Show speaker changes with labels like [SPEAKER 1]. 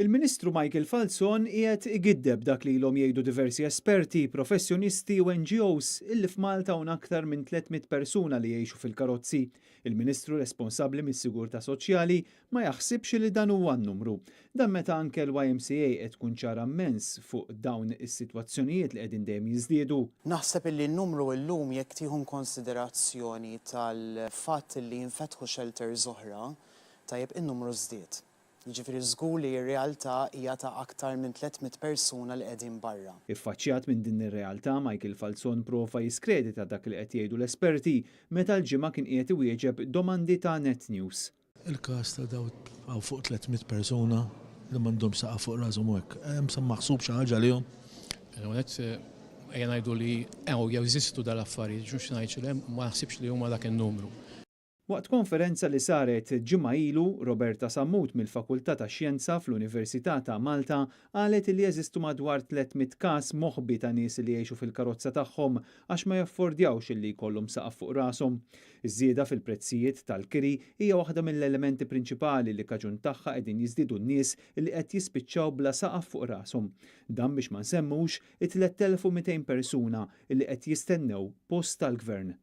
[SPEAKER 1] Il-Ministru Michael Falzon qiegħed igiddeb dak li ilhom jgħidu diversi esperti, professjonisti u NGOs illi f'Malta hawn aktar minn 300 persuna li jgħixu fil-karozzi. Il-Ministru responsabbli mis-Sigurtà Soċjali ma jaħsibx li dan huwa n-numru. Dan meta anke l-YMCA qed tkun ċara mmens fuq dawn is-sitwazzjonijiet li qegħdin dejjem jiżdiedu.
[SPEAKER 2] Naħseb illi n-numru illum, jekk tieħu inkonsiderazzjoni tal-fatt illi jinfetħu shelters oħra, tajjeb, in-numru żdied. Jiġifieri żgur li r-realtà hija ta' aktar minn 300 persuna li qegħdin barra.
[SPEAKER 1] Iffaċċjat minn din ir-realtà, Michael Falzon prova jiskredita dak li qed jgħidu l-esperti meta l-Ġimgħa kien qiegħed iwieġeb domandi ta' Net News.
[SPEAKER 3] Il-każ ta' dawn hawn fuq 300 persuna li m'għandhomx saqaf fuq rashom u hekk. Hemm sa maħsub xi ħaġa għalihom?
[SPEAKER 4] L-ewwel nett, ejja ngħidu li hawn jeżistu dal-affarijiet, mhux ngħidx li hemm, ma naħsibx li huma dak in-numru.
[SPEAKER 1] Waqt konferenza li saret ġimgħa ilu, Roberta Sammut mill-Fakultà tax-Xjenza fl-Università ta' Malta qalet li jeżistu madwar 300 każ moħbi ta' nies li jgħixu fil-karozza tagħhom għax ma jaffordjawx illi jkollhom saqaf fuq rashom. Iż-żieda fil-prezzijiet tal-kiri hija waħda mill-elementi prinċipali li kaġun tagħha qegħdin jiżdiedu n-nies li qed jispiċċaw bla saqaf fuq rashom. Dan biex ma nsemmux it-3,200 persuna li qed jistennew post tal-gvern.